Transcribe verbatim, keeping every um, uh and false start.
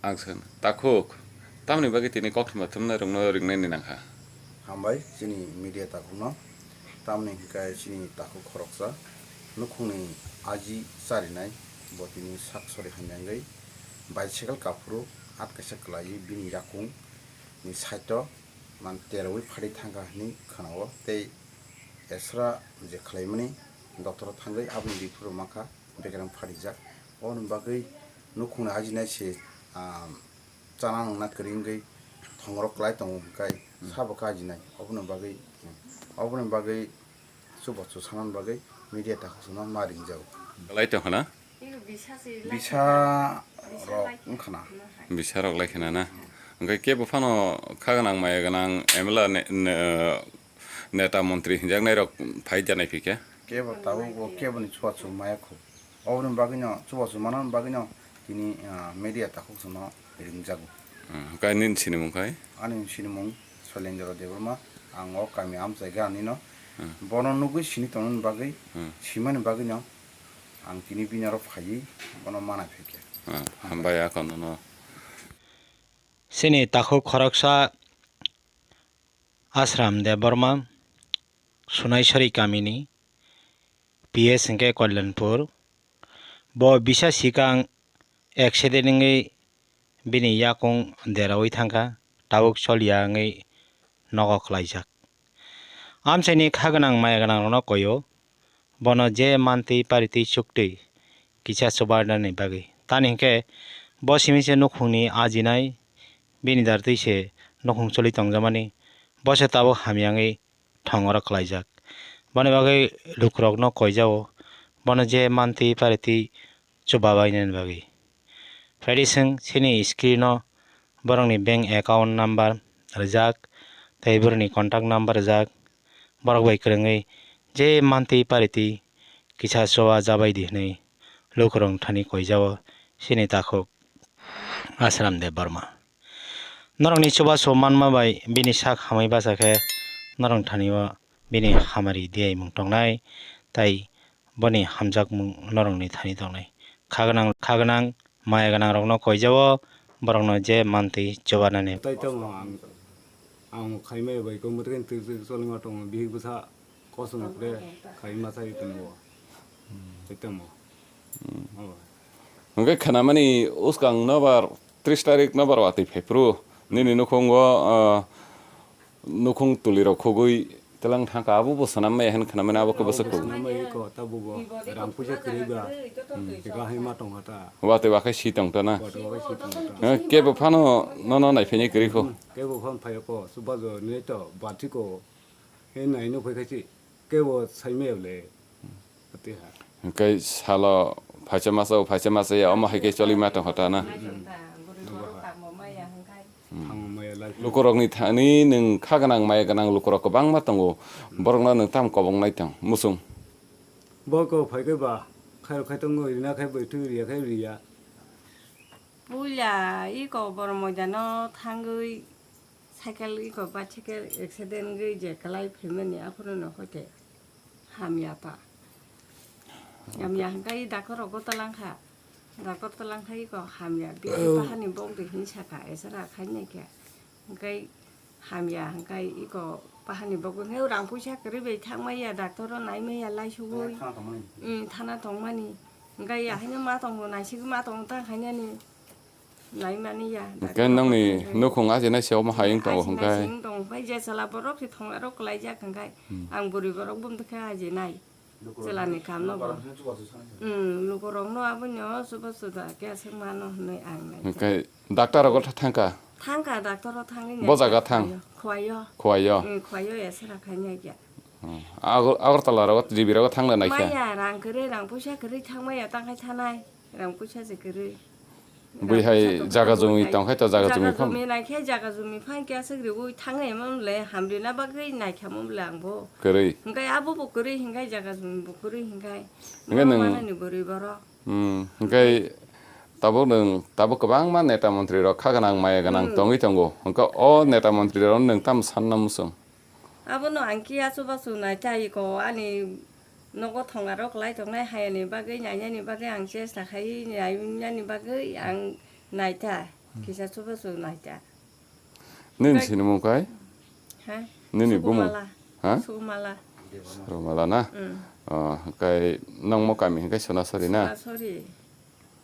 Ang san, takhuk, tamni bagwi tini koktwma thumnai rokno ringnai ni nangkha? Hambai chini media takhukno, tamni hwnkhe chini takhuk khoroksa nukhungni aji charinai, bo tini sak sori hamya wngwi bicycle kaphuru at kaisa kwlaiwi bini yakung ni side o man terowi phadi thangkha hwnwi khwnao tei esra je khlaimani doctor o thangwi aboni biphuru mankha bekereng pharijak. Oboni bagwi nukhungni ajinai se, ah, chana nungna kwrwi wngwi thongorok klai tongo hwnkhe sabo khe ajinai. Oboni bagwi, oboni bagwi chubachu sanani bagwi media takhukno ma ringjago. Klai tongkha na? Bisa rok wngkha na? Bisa rok lai khna na? Hwnkhe kebo phano kha gwnang maya gwnang M L A ne-, ne-, neta montri hinjaknai rok phai janai phikhe? Kebo tabuk bo keboni chubachu maya kho. Oboni bagwino chubachu manani bagwino tini, ah, media takhuk chwngno ringjago. Hmm, hwnkhe nini sinimung khai? Ani sinimung Soilendra Debbarma, ang o kami amchai ganino. Hmm. Bono nugwi sini tongnani bagwi, hmm, simani bagwino ang tini bini aro phaiwi bono mana phaikha. Hmm, hambai akonono. Chini takhuk khoroksa Ashram Debbarma, Sunaisori kamini, P S hwnkhe Kalyanpur. Bo bisa sikang accident wngwi bini yakung deraui thangkha, tabuk choliya wngwi nogo kwlaijak. Amchaini kha gwnang maya gwnangrokno koio, bono je mantwi paritwi chuktwi kisa chubarnani bagwi. Tani hwnkhe bo simi se nukhungni ajinai, bini dartwi se nukhung choli tongjakmani, bo se tabuk hamya wngwi thongoro kwlaijak. Boni bagwi lukurokno koijao, bono je mantwi paritwi chubabainani bagwi. Phaidi chwng chini screen o borokni bank account number rijak, tei borokni contact number rijak. Borok bai kwrwngwi je mantwi paritwi kisa chuba jabaidi hwnwi lukurok thani koijao chini takhuk Ashram Debbarma. Norokni chubachu manma bai bini sak hamwi bacha khe norok thani o bini hamari diyaimung tongnai, tei boni hamjakmung norokni thani tongnai. Kha gwnang, kha gwnang, maya gwnangrokno koijao, borokno je mantwi chubanani. Tai tamo ang, ang khaimai bai kok mwtwkhe twk twk cholima tongo, bihik bwsa kosong kre khaima chai tongo. Tai tamo. Hmm. Oh. Hwnkhe khnamani uskang nobar tris tarik nobar watwi phaiphuru nini nukhungo, ah, nukhung tulirok khugwi telang thangkha, abo bo swnam maya hwn khnamani abo khe bwswk khugwi. Swnam maya kho, ta bubo rang puisa kwrwi ba. Hmm. Teka hai ma tongkha ta. Watwi wakhai si tongta na. Watwi wakhai si tongkha ta. Eh, kebo phano nono naiphaini kwrwi kho. Hmm, kebo phan phai kho, subajo nini to bati kho. He nai no phai khai si. Kebo sai me le. Ati ha. Hwnkhe salo phaisa masa, phaisa masa ya, omo hai khe choli ma tongkha ta na. Hmm. Thangma maya lai. Lukurokni thani nwng kha gwnang, maya gwnang lukurok kwbangma tongo. Borokno nwng tamo kobongnai tong, muchung? Bo kok phai khe ba, khairok khai tongo, rina khai bai twi riya khai riya. Puila iko borok moidano thangwi cycle iko bicycle accident wngwi je kwlai phaimani, aphuru no hoite hamya ta. Hamya hwnkhe i doctor rogo talangkha. Doctor talangkha iko hamya. Bisi, oh, pahani bok de hin saka, esara khainai khe. Hwnkhe hamya hwnkhe iko pahani bok hwnkhe rang puisa kwrwi bai thangmaya, doctor o naimaya laisugwi. Thana tongmani. Mm, thana tongmani. Hwnkhe ya haino ma tongo, naisik ma tongo ta khainani. Naimani ya. Hwnkhe nongni nukhung ajinai se omo hai wng tongo hwnkhe. Ajinai se wng tongo hwnkhe je chwla borok se thong aro kwlaijak hwnkhe. Hmm. Ang bwrwi borok bumtwi khe ajinai. Chwlani kam no bo. Hmm, lukurokno abono chuba chuda khe aswk mano hwnwi ang nai. Hwnkhe doctor rogo tha-, thangkha? Thangkha, doctor o thangwi nai. Bo jaga thang? Khwayo. Khwayo? Hmm, khwayo esera khainai khe. Hmm. Agor-, Agartala rogo, G B rogo thangna naikha? Maya, rang kwrwi, rang puisa kwrwi thangmaya, tangkhai thanai. Rang puisa se kwrwi. Bui hai jaga jumi tongkhai to, jaga jumi phang. Jaga jumi naikhe, jaga jumi phang khe aswk riwi thangnai emon le hamrina bagwi naikha mon le ang bo. Kwrwi. Hwnkhe abo bo kwrwi hwnkhe jaga jumi bo kwrwi hwnkhe. Hwnkhe nwng manani bwrwi borok. Hmm, hwnkhe tabuk nwng, tabuk kwbangma neta montri rok kha gwnang maya gwnang tongwi tongo. Hwnkhe o neta montri rok nwng tamo sanna muchung? Abono ang kiya chubachu naita iko ani nogo thongarok lai tongnai hayani bagwi nainani bagwi ang chesta khai nainani bagwi ang naita. Kisa chuba chu naita. Nini sinimung kai? Ha? Nini bumung? Sukumala. Ha? Sukumala. Sukumala na? Mm. Ah, kai nangmo kami hingkai Sonasori na? Sonasori.